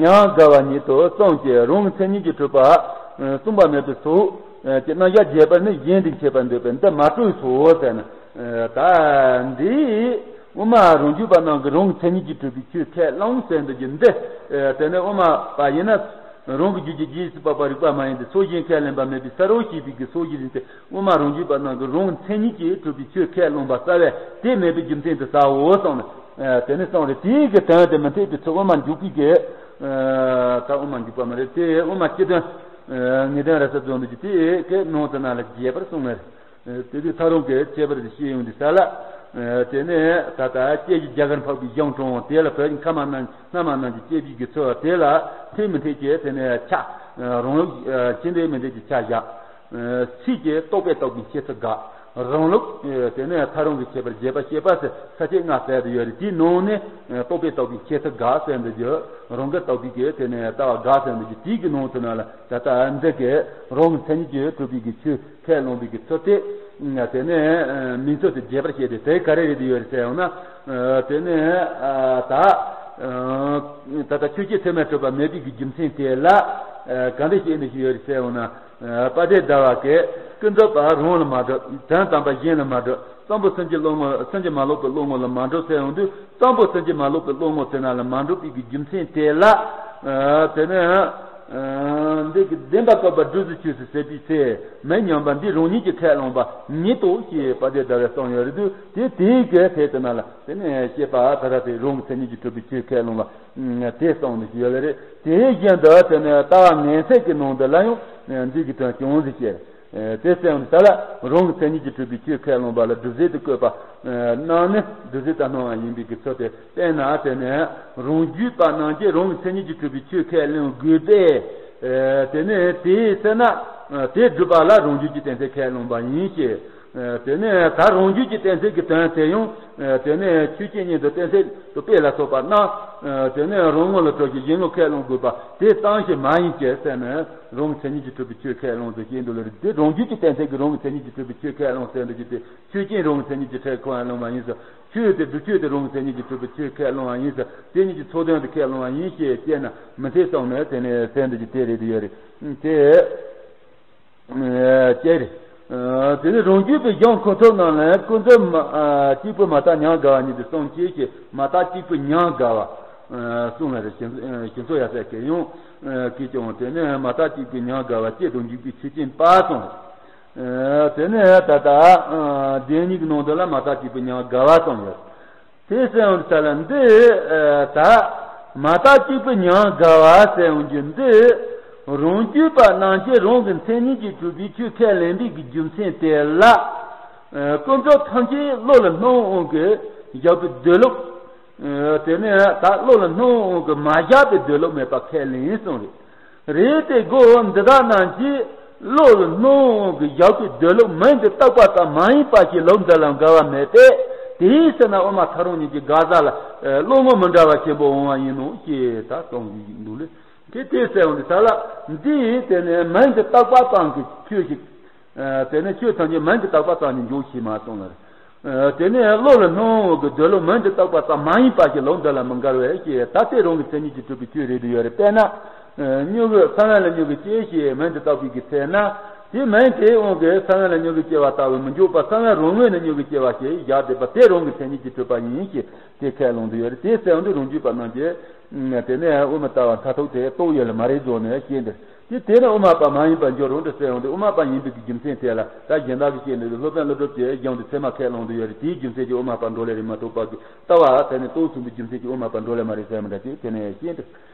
ཉམས་དགའ་བ་ཉིད་དུ་གསུངས་ཀྱི་རང་གི་མཚན་ཉིད་ཀྱིས་གྲུབ་པ་གསུངས་པ་མེད་པའི་ཚུལ་གྱི་རྣམ་གཞག་རྒྱས་པར་ནི་གཞན་དུ་འཆད་པར་འདོད་པས་འདི་མ་སྤྲོས་སོ་ཟེར་ན། ད་འདི་དབུ་མ་རང་རྒྱུད་པ་རྣམས་ཀྱིས་རང་གི་མཚན་ཉིད་ཀྱིས་གྲུབ་པའི་ཆོས་ཁས་བླངས་ཟེར་འདུག་རྒྱུ་འདི། དེ་ནས་དབུ་མ་པ་ཡིན་ན། རང་གི་རྒྱུད་ཀྱི་རྗེས་སུ་དཔག་པ་རིགས་པ་མ་ཡིན་ཏེ་ཚུལ་གཞན་ཁས་ལེན་པ་མེད་པའི་ས་རོ་ཞེས་པའི་གི་ཚུལ་གཞི་རིགས་ཏེ་དབུ་མ་རང་རྒྱུད་པ་རྣམས་ཀྱིས་རང་མཚན་ཉིད་ཀྱིས་གྲུབ་པའི་ཆོས་ཁས་བླངས་པ་རྩ་བས་དེ་མེད་པའི་རྒྱུ་མཚན་དུ་ཟའོ་གསུངས་ནས། དེ་ནས་གསུངས་རེད། དེའི་གི་དོན་དེ་མི་འཐད་པའི་ཚུལ་དབུ་མ་འཇུག་པའི་གི། ད་དབུ་མ་འཇུག་པ་མ་རེད་དེ་དབུ་མ་སྤྱི་དོན། ངེས་དོན་ར་ས་རྫོང་འདུས་ཀྱི་དེའི་གི་ནང་དུ་ན་ལ་རྒྱས་པར་གསུངས་ནས། དེ་དུས་ཐག་རིང་གི་ཁྱད་པར་དུ་བཤད་ཡོང་དུས་ས་ལ། དེ་ནས་ད་ལྟ་སྐྱེ་བཞི་རྒྱ་གར་འཕགས་པའི་གཞུང་དྲངས་དེ་ལ་བོད་ཀྱི་ཁ་མ་ན་སྔ་མ་རྣམས་ཀྱི་སྐྱེ་བཞི་གི་ཚུལ་དེ་ལ་འཐད་མི་འཐད་ཀྱི་དེ་ནས་ཆ། རང་ལུགས་ཅི་འདྲའི་མི་འདྲའི་ཀྱི་ཆ་བཞག་ཚིག་གི་རྟོག་པས་རྟོགས་པའི་ཤེས་ཚུལ་དགག་རང་ལུགས་དེ་ནས་ཐལ་རང་གི་ཁྱད་པར་རྒྱས་པར་བཤད་པ་ཟེར་ས་བཅད་ལྔ་བསྟན་ཏེ་ཡོད་རེད། དེའི་ནང་ནས་རྟོག་པས་བཏགས་པའི་ཁྱད་ཚུལ་དགག་ཟེར་འདི་རྒྱུ། རང་གིས་བཏགས་པའི་གི་དེ་ནས་ལྟ་བ་དགག་ཟེར་འདི་རྒྱུ། དེའི་གི་ནང་དུ་ན་ལ་ད་ལྟ་འདི་གི་རང་གི་མཚན་ཉིད་ཀྱིས་གྲུབ་པའི་གི་ཆོས་ཁས་བླངས་པའི་གི་ཚུལ་དེ། དེ་ནས་མིང་ཚུལ་དེ་རྒྱས་པར་བཤད་དེ། དེ་ག་རེ་རེད་དེ་ཡོད་རེད་ཟེར་ཡོང་ན། དེ་ནས་ད་ད་ལྟ་ཆོས་ཅན་ཚད་མས་གྲུབ་པ་མེད་པའི་གི་རྒྱུ་མཚན་དེ་ལ་ག་འདྲ་བཤད་འདི་ཞིག་ཡོད་རེད་ཟེར་ཡོང་ན། དཔལ་ལྡན་ཟླ་བ་གིས། ཀུན་རྫོབ་པ་རང་ལ་མ་གྲུབ། དོན་དམ་པ་གཞན་ལ་མ་གྲུབ། གཙང་པོ་སེམས་ཀྱི་བློ་ངོ་སེམས་ཀྱི་མ་ལོག་པའི་བློ་ངོ་ལ་མ་གྲུབ་ཟེར་ཡོང་དུས། གཙང་པོ་སེམས་ཀྱི་མ་ལོག་པའི་བློ་ངོ་དེ་ན་ལ་མ་གྲུབ་པའི་གི་རྒྱུ་མཚན་དེ་ལ། དེ་ནས་འདི་གི་བདེན་པ་བཀག་པ་སྒྲུབ་ཚུལ་ཆོས་སུ་ཟད་པའི་ཚེ། མེད་སྙམ་པ་འདི་རང་ཉིད་ཀྱིས་ཁས་བླངས་པ་ཉིད་དོ་ཞེས་དཔལ་ལྡན་ཟླ་བས་གསུངས་ཡོད་རེད་དུས། དེ་དེའི་གི་ཐད་དུ་ན་ལ་དེ་ནས་བཤད་པ་ད་ལྟ་དེ་རང་གི་མཚན་ཉིད་ཀྱིས་གྲུབ་པའི་ཆོས་ཁས་བླངས་པ། དེ་གསུངས་ནས་ཡོད་ལེ་རེད། དེའི་བཞིན་དུ་དེ་ནས་ལྟ་བ་ངན་སེལ་གྱི་ནང་དུ་ལ་ཡང་འདི་གི་དོན་ཅུང་ཟད་བཤད། དེ་གསུངས་ནས་ད་ལ་རང་གི་མཚན་ཉིད་ཀྱིས་གྲུབ་པའི་ཆོས་ཁས་བླངས་པ་ལ་སྒྲུབ་ཟད་དུ་བཀོད་པ་རྣམས་ནི་སྒྲུབ་ཟད་དུ་སྣང་བ་ཡིན་པའི་གི་ཚུལ་དེ། དཔེར་ན་དེ་ནས་རང་རྒྱུད་པ་རྣམས་ཀྱིས་རང་གི་མཚན་ཉིད་ཀྱིས་གྲུབ་པའི་ཆོས་ཁས་ལེན་དགོས་པས། དེ་ནས་དེའི་ཚེ་ན་དེ་སྒྲུབ་པ་ལ་རང་རྒྱུད་ཀྱི་གཏན་ཚིགས་ཁས་བླངས་པ་ཡིན་ཞེས། དེ་ནས་ད་རང་རྒྱུད་ཀྱི་གཏན་ཚིགས་ཀྱི་དོན་དེ་ཡང་། དེ་ནས་ཆོས་ཅན་ཉིད་དུ་གཏན་ཚིགས་དུ་དཔེ་ལ་སོགས་པ་རྣམས། དེ་ནས་རང་ངོ་ལ་གྲུབ་ཅིང་གཞན་ངོ་ཁས་བླང་དགོས་པ་དེ་ཙམ་ཞིག་མ་ཡིན་གྱི་ཟེར་ནས། རང་གི་མཚན་ཉིད་ཀྱིས་གྲུབ་པའི་ཆོས་ཁས་བླངས་ཟེར་བཤད་འདུག་ལེ་རེད། དེ་རང་རྒྱུད་ཀྱི་གཏན་ཚིགས་ཀྱིས་རང་གི་མཚན་ཉིད་ཀྱིས་གྲུབ་པའི་ཆོས་ཁས་བླངས་ཟེར་འདུག་ཀྱི་དེ། ཆོས་ཅན་རང་གི་མཚན་ཉིད་ཀྱིས་ཁས་བླངས་པ་ཡིན་ཟེར། ཆོས་དེ་སྒྲུབ་ཆོས་དེ་རང་གི་མཚན་ཉིད་ཀྱིས་གྲུབ་པའི་ཆོས་ཁས་བླངས་པ་ཡིན་ཟེར། དེ་ཉིད་ཀྱི་ཚོགས་དོན་དུ་ཁས་བླངས་པ་ཡིན་ཞེས་བཤད་ན་མི་འཐད་གསུངས་ནས། དེ་ནས་ཟེར་འདུག་ཀྱི་དེ་རེད་དེ་ཡོད་རེད། དེ། ཅེས་རེད། དེ་ནས་རང་རྒྱུད་པའི་གཞུང་ཁོ་ཐོབ་རྣམས་ལ་ཀུན་རྫོབ་མ་གཅིག་པུ་མ་དག་མྱང་འགལ་བ་ཉིད་དུ་གསུངས་ཀྱི་ཞེས། མ་དག་གཅིག་པུ་མྱང་འགལ་བ་གསུངས་ལ་རེ། ཞི་འཚོ་ཡབ་སྲས་ཀྱིས་ཡང་གིས་ཀྱང་དེ་ནས་མ་དག་གཅིག་པུ་མྱང་འགལ་བ་སྐྱེ་དང་འཇིག་པའི་ཆོས་ཅན་པ་གསུངས། དེ་ནས་ད་ལྟ་བདེན་གཉིས་ཀྱི་ནང་དུ་ལ་མ་དག་གཅིག་པུ་མྱང་འགལ་བ་གསུངས་ཡོད། དེ་གསུངས་ས་ལ་འདི། ད་མ་དག་གཅིག་པུ་མྱང་འགལ་བ་གསུངས་རྒྱུ་འདི། རང་རྒྱུད་པ་རྣམས་ཀྱིས་རང་གི་མཚན་ཉིད་ཀྱིས་གྲུབ་པའི་ཆོས་ཁས་ལེན་པའི་གི་རྒྱུ་མཚན་དེ་ལ། ཀུན་རྫོབ་ཐམས་ཅད་བློ་ལ་སྣང་བའི་དབང་གིས་བཞག་པའི་སྡོད་ལུགས། དེ་ནས་ད་བློ་ལ་སྣང་བའི་དབང་གིས་མ་བཞག་པའི་སྡོད་ལུགས་མེད་པ་ཁས་ལེན་གསུངས་རེད། རེད་དེ་གོ་འདི་དག་རྣམས་ཀྱིས་བློ་ལ་སྣང་བའི་དབང་གིས་བཞག་པའི་སྡོད་ལུགས་མིང་དུ་བཏགས་པ་ཙམ་མ་ཡིན་པ་ཞེས་ལུགས་འདི་ལ་འགལ་བ་མེད་པས། དེའི་ཕྱིར་ན་དབུ་མ་ཐལ་རང་གཉིས་ཀྱི་དགག་བྱ་ལ་བློ་ངོ་མི་འདྲ་བ་ཆེན་པོ་འོང་བ་ཡིན་ནོ་ཞེས་ད་གསུངས་ཀྱི་འདུག་ལེ། དེ་དེ་གསུངས་འདི་ད་ལ་འདི་དེ་ནས་མིང་དུ་བཏགས་པ་ཙམ་གྱིས་ཆོས་ཤིག་དེ་ནས་ཆོས་ཐམས་ཅད་མིང་དུ་བཏགས་པ་ཙམ་གྱིས་འཇོག་ཤེས་མ་སོང་ལ། དེ་ནས་བློ་ལ་སྣང་བའི་སྡོད་ལུགས་མིང་དུ་བཏགས་པ་ཙམ་མ་ཡིན་པ་ཞིག་ལུགས་འདི་ལ་མི་འགལ་བས་ཞེས། ད་དེ་རང་གི་མཚན་ཉིད་ཀྱིས་གྲུབ་པའི་ཆོས་རེད་དུ་ཡོད་རེད། དཔེར་ན། མྱུ་གུ་ས་བོན་ལ་མྱུ་གུ་སྐྱེ་ཞེས་མིང་དུ་བཏགས་པའི་གི་ཚེ་ན། དེ་མིང་དེའི་དབང་གིས་ས་བོན་ལ་མྱུ་གུ་སྐྱེ་བ་ལྟ་བུ་མི་འཇོག་པར་ས་བོན་རང་ངོས་ནས་མྱུ་གུ་སྐྱེ་བ་ཞེས་བཞག་བསྡད་པ་དེ་རང་གི་མཚན་ཉིད་ཀྱིས་གྲུབ་པ་ཡིན་ཞེས་དེ་ཁས་བླངས་དུ་ཡོད་རེད། དེ་གསུངས་དུས་རང་རྒྱུད་པ་རྣམས་ཀྱིས། དེ་ནས་དབུ་མ་ལྟ་བ་མཐར་ཐུག་དེ་རྟོགས་ཡོད་ལ་མ་རེད་བཟོ་ནས་བཤད་འདི། དེ་དེ་ནི་དབུ་མ་པ་མ་ཡིན་པར་འགྱུར་རོ་འདི་གསལ་ཡོང་དུས། དབུ་མ་པ་ཡིན་པའི་གི་རྒྱུ་མཚན་དེ་ལ་ད་གཞན་དག་གིས་བཤད་འདི་སློབ་དཔོན་ཀླུ་སྒྲུབ་ཀྱིས་སྦྱངས་ཏེ་ཚད་མ་ཁས་བླངས་དུ་ཡོད་རེད། དེའི་རྒྱུ་མཚན་གྱིས་དབུ་མ་པ་འགྲོ་ལེ་རེད་མ་གཏོགས་པ་གི་ལྟ་བ་དེ་ནི་རྟོགས་ཚུགས་པའི་རྒྱུ་མཚན་གྱིས་དབུ་མ་པ་འགྲོ་ལེ་མ་རེད་ཟེར་མི་འདྲ་ཅིག་དེ་ནས་བཤད་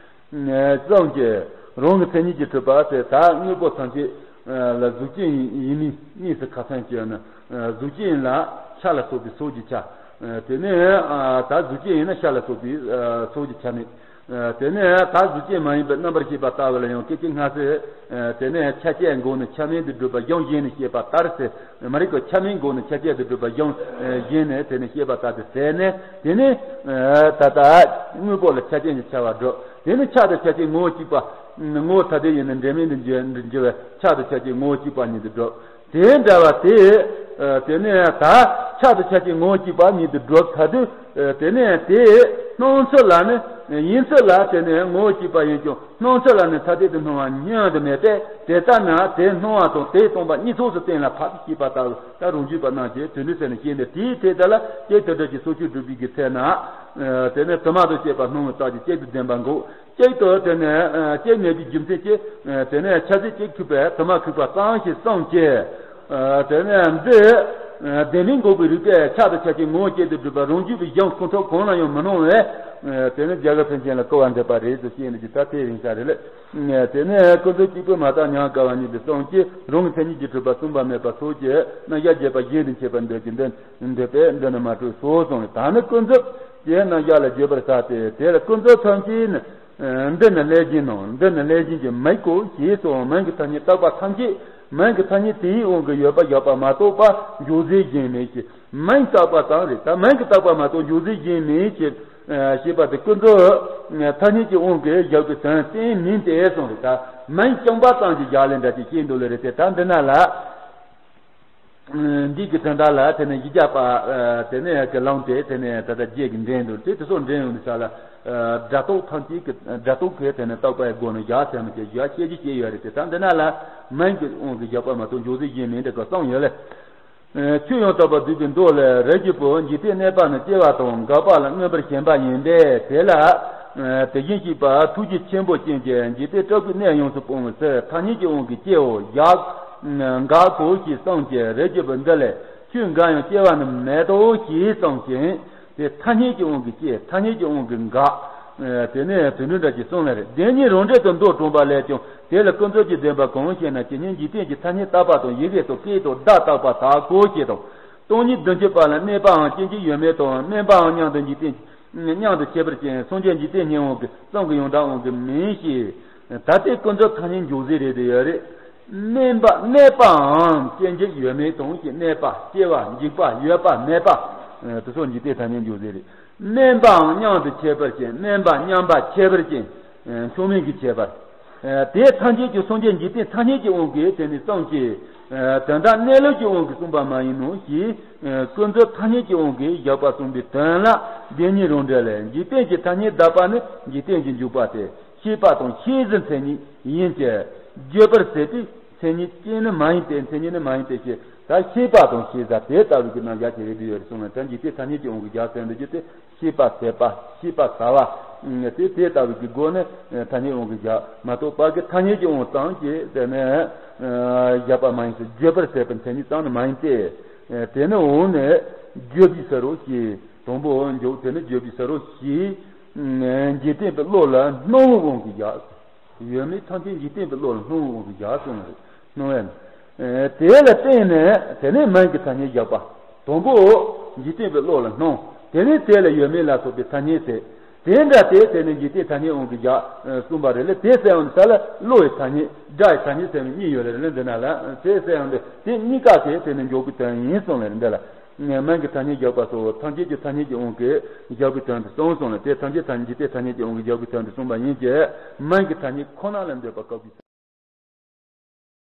འདི། གསུངས་ཀྱི། རང་གི་མཚན་ཉིད་ཀྱིས་གྲུབ་པ་དེ་ད་དངོས་པོ་ཐམས་ཅད་ལ་གཟུགས་ཅན་ཡིན་མིན་གཉིས་སུ་ཁ་ཚང་བྱས་ན། གཟུགས་ཅན་ལ་ཤ་ལ་སོགས་པའི་ཚོགས་ཀྱི་ཆ། དེ་ནས་ད་གཟུགས་ཅན་ཡིན་ན་ཤ་ལ་སོགས་པའི་ཚོགས་ཀྱི་ཆ་མེད། དེ་ནས་ད་གཟུགས་ཅན་མ་ཡིན་པའི་རྣམ་པར་ཤེས་པ་ལྟ་བུ་ལ་ཡང་སྐད་ཅིག་སྔ་ཕྱི། དེ་ནས་ཆ་བཅས་འགོག་ནས་ཆ་མིན་དུ་སྒྲུབ་པ་གཞུང་གཞན་ནས་བཤད་པ་ལྟར་ཟེར། མ་རིག་པ་ཆ་མིན་འགོག་ནས་ཆ་བཅས་སུ་སྒྲུབ་པ་གཞུང་གཞན་ནས་དེ་ནས་བཤད་པ་ལྟར་དུ་ཟེར་ནས། དེ་ནས་ད་ལྟ་དངོས་པོ་ལ་ཆ་ཅན་གྱི་ཆ་བ་སྒྲུབ། དེ་ནས་ཆ་དང་ཆ་ཅན་ངོ་བོ་གཅིག་པ། ངོ་བོ་ཐ་དད་ཡིན་ན་འབྲེལ་མེད་དུ་འགྱུར་འགྱུར་བས་ཆ་དང་ཆ་ཅན་ངོ་བོ་གཅིག་པ་ཉིད་དུ་སྒྲུབ། དེ་འདྲ་བ་དེ། དེ་ནས་ད་ཆ་དང་ཆ་ཅན་ངོ་བོ་གཅིག་པ་ཉིད་དུ་སྒྲུབ་ཚར་དུས། དེ་ནས་དེ་སྣང་ཚུལ་ལ་ནི་ཡིན་ཚུལ་ལ་དེ་ནས་ངོ་བོ་གཅིག་པ་ཡིན་ཀྱང་། སྣང་ཚུལ་ལ་ནི་ཐ་དད་དུ་སྣང་བ་མྱང་དུ་མེད་པས། དེ་ལྟ་ན་དེ་སྣང་བ་དང་དེ་སྟོང་པ་གཉིས་ཚོགས་སུ་བསྟན་ལ་ཕར་ཞེས་པ་ལྟ་བུ། ད་རང་རྒྱུད་པ་རྣམས་ཀྱིས་དོན་འདི་ཟེར་ནས་བཤད་འདི། དེའི་ཐད་དེ་ལ་སྐྱེ་དུ་འགྲོ་ཀྱི་སོ་སྐྱེ་སྒྲུབ་པའི་གི་ཚེ་ན། དེ་ནས་དུ་མ་དང་བཅས་པ་སྣང་བའི་རྟགས་ཀྱིས་གཅིག་ཏུ་བདེན་པ་འགོག། གཅིག་ཏུ་དེ་ནས་སྐྱེ་མེད་པའི་རྒྱུ་མཚན་གྱིས། དེ་ནས་ཆ་ཤས་གཅིག་འཁྲུལ་པས་དུ་མ་ཁེགས་པ་ཙམ་ཞིག་གསུངས་ཀྱི། དེ་ནས་འདི། བདེན་མིན་འགོག་པའི་རིགས་པས་ཆ་དང་ཆ་ཅན་ངོ་བོ་གཅིག་ཏུ་སྒྲུབ་པ་རང་རྒྱུད་པའི་གཞུང་ཁོང་ཁྲོ་གང་ལ་ཡང་མི་སྣང་བས། དེ་ནི་རྒྱ་གར་ཕན་ཆད་ལ་སྐུར་བ་འདེབས་པ་རེད་དུ་བཤད་ནས་ཀྱི་ད་དེ་རིང་ཤ་རེད་ལེ། དེ་ནས་ཀུན་རྫོབ་གཅིག་པུ་མ་དག་མྱང་འགལ་བ་ཉིད་དུ་གསུངས་ཀྱི། རང་གི་མཚན་ཉིད་ཀྱིས་གྲུབ་པ་གསུངས་པ་མེད་པ་སོགས་ཀྱི་རྣམ་གཞག་རྒྱས་པ་གཞན་དུ་འཆད་པར་འདོད་ཀྱི་འདོད་འདོད་པས་འདི་ནི་མ་གྲུབ་སོགས་གསུངས་ནས། ད་ནི་ཀུན་རྫོབ་ཀྱི་རྣམ་གཞག་ལ་བརྗོད་པར་བྱ་སྟེ། དེར་ཀུན་རྫོབ་ཐམས་ཅད་ནི། འདི་ནི་ལྷས་བྱིན་ནོ། འདི་ནི་ལྷས་བྱིན་གྱི་མིག་གོ་ཞེས་སོགས་མིང་གི་ཐ་སྙད་བཏགས་པ་ཐམས་ཅད། མིང་གི་ཐ་སྙད་དེའི་དབང་གིས་ཡོད་པ་བཞག་པ་མ་གཏོགས་པ་འཇོག་རྫས་གཞན་མིན་ཞེས། མིང་བཏགས་པ་ཙམ་རེད། ད་མིང་གིས་བཏགས་པ་མ་གཏོགས་འཇོག་རྫས་གཞན་མིན་ཞེས་ཞེས་པ་དེ་ཀུན་རྫོབ་ཐ་སྙད་ཀྱི་དབང་གིས་བཞག་པའི་དོན་གཏན་མིན་ཏེ་གསུངས་རེད། ད་མིང་རྐྱང་པ་ཙམ་གྱི་བཞག་ལས་འདྲ་ཅིག་བཤད་འདུག་ལེ་རེད་དེ། ད་འདི་ན་ལ། འདི་གི་དོན་དག་ལ་དེ་ནས་བཞི་བརྒྱ་པ། ཨ། དེ་ནས་གི་ལམ་དེ་དེ་ནས་ད་ལྟ་རྗེས་ཀྱི་འདྲེན་འདུག་དེ་དེ་ཚོ་འདྲེན་ཡོང་དུས་ས་ལ། ཨ། སྒྲ་རྟོག་ཐམས་ཅད་ཀྱི་སྒྲ་རྟོག་གི་དེ་ནས་རྟོག་པའི་སྒོ་ནས་བཞག་ཚད་མ་བྱས་བཞག་བཤད་རྒྱུ་བཤད་ཡོད་རེད་དེ། ད་འདི་ན་ལ་མིང་གི་དབང་གིས་བཞག་པ་མ་གཏོགས་འཇོག་རྫས་གཞན་མིན་འདྲ་གི་གསུངས་ཡོད་ལེ། ཨ། ཆོས་ཡང་དག་པར་བསྡུས་པའི་མདོ་ལས། རིགས་ཀྱི་བུ། འཇིག་རྟེན་གནས་པ་ནི་སྐྱེ་བ་དང་འགག་པ་ལ་མངོན་པར་ཞེན་པ་ཡིན་པས། དེ་ལ། ཨ། དེ་བཞིན་གཤེགས་པ་ཐུགས་རྗེ་ཆེན་པོ་ཅན་གྱིས་འཇིག་རྟེན་སྤྲུལ་པའི་གནས་ཡོངས་སུ་སྤངས་པའི་ཚེ་ཐ་སྙད་ཀྱི་དབང་གིས་སྐྱེའོ། བཞག་འགག་གོ་ཞེས་གསུངས་ཀྱི། རིགས་ཀྱི་བུ། འདི་ལས་ཆོས་འགའ་ཡང་སྐྱེ་བ་ནི་མེད་དོ་ཞེས་གསུངས་ཤིང་། དེ་ཐ་སྙད་ཀྱི་དབང་གིས་སྐྱེ། ཐ་སྙད་ཀྱི་དབང་གིས་འགག་དེ་ནས་དེ་འདྲ་འདྲ་ཅིག་གསུངས་ལེ་རེད། བདེན་གཉིས་རང་འགྲེལ་དུ་མདོ་དྲངས་པ་ལས་ཀྱང་། དེ་ལ་ཀུན་རྫོབ་ཀྱི་བདེན་པ་གང་ཞེ་ན། ཇི་སྙེད་འཇིག་རྟེན་གྱི་ཐ་སྙད་བཏགས་པ་དང་། ཡི་གེ་དང་སྐད་དང་བརྡ་བཏགས་པ་དག་གོ་ཞེས་དང་། སྟོང་ཉིད་བདུན་ཅུ་པ་ལ་གནས་པའང་སྐྱེ་འཇིག་ཡོད་མེད་དང་། དམན་པའང་མྱང་འདས་འཇིག་རྟེན་མྱང་འདས་ཁྱད་པར་ཅན། སངས་རྒྱས་འཇིག་རྟེན་གཉིས་དབང་གིས་གསུམ་གྱི་ཡང་དག་དབང་གིས་མིན་ཞེས། ད་ལྟའི་ཀུན་རྫོབ་ཐ་སྙད་འཇོག་རྫས་རེད་དེ་ཡོད་རེད། གནས་པ་གནས་པའམ་སྐྱེ་འཇིག་ཡོད་མེད་དང་ཞེས། གནས་པ་སྐྱེ་བ་འཇིག་པ་ཡོད་པ་མེད་པ། དེ་སོགས་འཇིག་རྟེན་ཐ་སྙད་འཇོག་རྫས་རེད། དམན་པའང་མྱང་འདས་ཁྱད་པར་ཅན། དམན་པ་མཉམ་པ་ཁྱད་པར་ཅན། མཚུངས་མེད་ཀྱི་ཁྱད་པར། དེ་ཐམས་ཅད་ཀྱང་སངས་རྒྱས་འཇིག་རྟེན་ཐ་སྙད་ཀྱི་དབང་གིས་དེ་ནི་གསུངས་ཀྱི། དོན་དམ་གནས་ལུགས་ཀྱི་དབང་གིས་གསུངས་པ་མ་ཡིན་ནོ་ཞེས། ཀུན་རྫོབ་ཐ་སྙད་ཀྱི་དབང་གིས་བཞག་པ་གསུངས་པའི་དོན་ལ་བདེན་གཉིས་རང་འགྲེལ་ལས། འཇིག་རྟེན་གྱི་ཐ་སྙད་གདགས་པ་ནི་འཇིག་རྟེན་གྱི་འཇུག་པ་སྟེ། ཤེས་པ་དང་ཤེས་བྱའི་མཚན་ཉིད་ཡིན་གྱི། བརྗོད་པར་ཟད་པའི་མཚན་ཉིད་ཅན་ནི་མ་ཡིན་ཏེ། མཚན་ཉིད་ནི་མ་ཡིན་ཏེ་ཞེས། ད་ཤེས་པ་དང་ཤེས་བྱ་དེ་ལྟ་བུའི་གི་རྣམ་གཞག་ཅིག་རེད་འདུག་ཡོད་རེད་གསུངས་ལ། ད་འཇིག་རྟེན་ཐ་སྙད་ཀྱི་དབང་གིས་བཞག་ཟེར་འདུག་རྒྱུ་དེ། ཤེས་པ་ཟད་པ། ཤེས་པ་ཟད་པ། དེ་དེ་ལྟ་བུའི་གི་སྒོ་ནས་ཐ་སྙད་དབང་གིས་བཞག་མ་གཏོགས་པ་གི་ཐ་སྙད་ཀྱི་དབང་ཙམ་གྱིས་དེ་ནས་བཞག་པ་མ་ཡིན་ཏེ། བརྗོད་པར་ཟད་པའི་མཚན་ཉིད་ཙམ་ནི་མ་ཡིན་ཏེ། དེ་ནི་འོང་ནས་བརྗོད་པའི་ཕྱིར་རོ་ཞེས། དང་པོ་འཇོག་དེ་ནི་བརྗོད་པའི་ཕྱིར་རོ་ཞེས། འཇིག་རྟེན་པའི་བློ་ལ་སྣང་བའི་དབང་གིས་བཞག་ཡོད་མེད་ཐམས་ཅད་འཇིག་རྟེན་པའི་བློ་ལ་སྣང་བའི་དབང་གིས་བཞག་གསུངས་རེད། སྣང་བས་ན། དེ་ལ་བརྟེན་ནས་དེ་ནས་མིང་གི་ཐ་སྙད་བཞག་པ། དང་པོ་འཇིག་རྟེན་པའི་བློ་ལ་སྣང་། དེ་ནས་དེ་ལ་ཡོད་མེད་ལ་སོགས་པའི་ཐ་སྙད་ཟེར། དེ་འདྲ་དེ་དེ་ནས་འཇིག་རྟེན་ཐ་སྙད་དབང་གིས་བཞག་གསུངས་པ་རེད་ལ། དེ་ཟེར་བ་ནི་ས་ལ་བློ་ཡི་ཐ་སྙད། སྒྲ་ཡི་ཐ་སྙད་ཟེར་བ་གཉིས་ཡོད་རེད་ལ། འདི་ན་ལ་དེ་ཟེར་བ་འདི་དེ་གཉིས་ཀ་དེ་དེ་ནས་འཇོག་པའི་དོན་ཡིན་གསུངས་ལ་འདི་ལ། མིང་གི་ཐ་སྙད་བཞག་པ་སོགས་ཐམས་ཅད་ཀྱི་ཐ་སྙད་ཀྱི་དབང་གིས་བཞག་པའི་དོན་དུ་གསུངས་སོང་ལ། དེ་ཐམས་ཅད་ཐ་སྙད་ཀྱི་དེ་ཐ་སྙད་ཀྱི་དབང་གིས་བཞག་པའི་དོན་དུ་གསུངས་པ་ཡིན་གྱི། མིང་གི་ཐ་སྙད་ཁོ་ན་ལ་འདོད་པ་དཀའ་བའི་ཚུལ།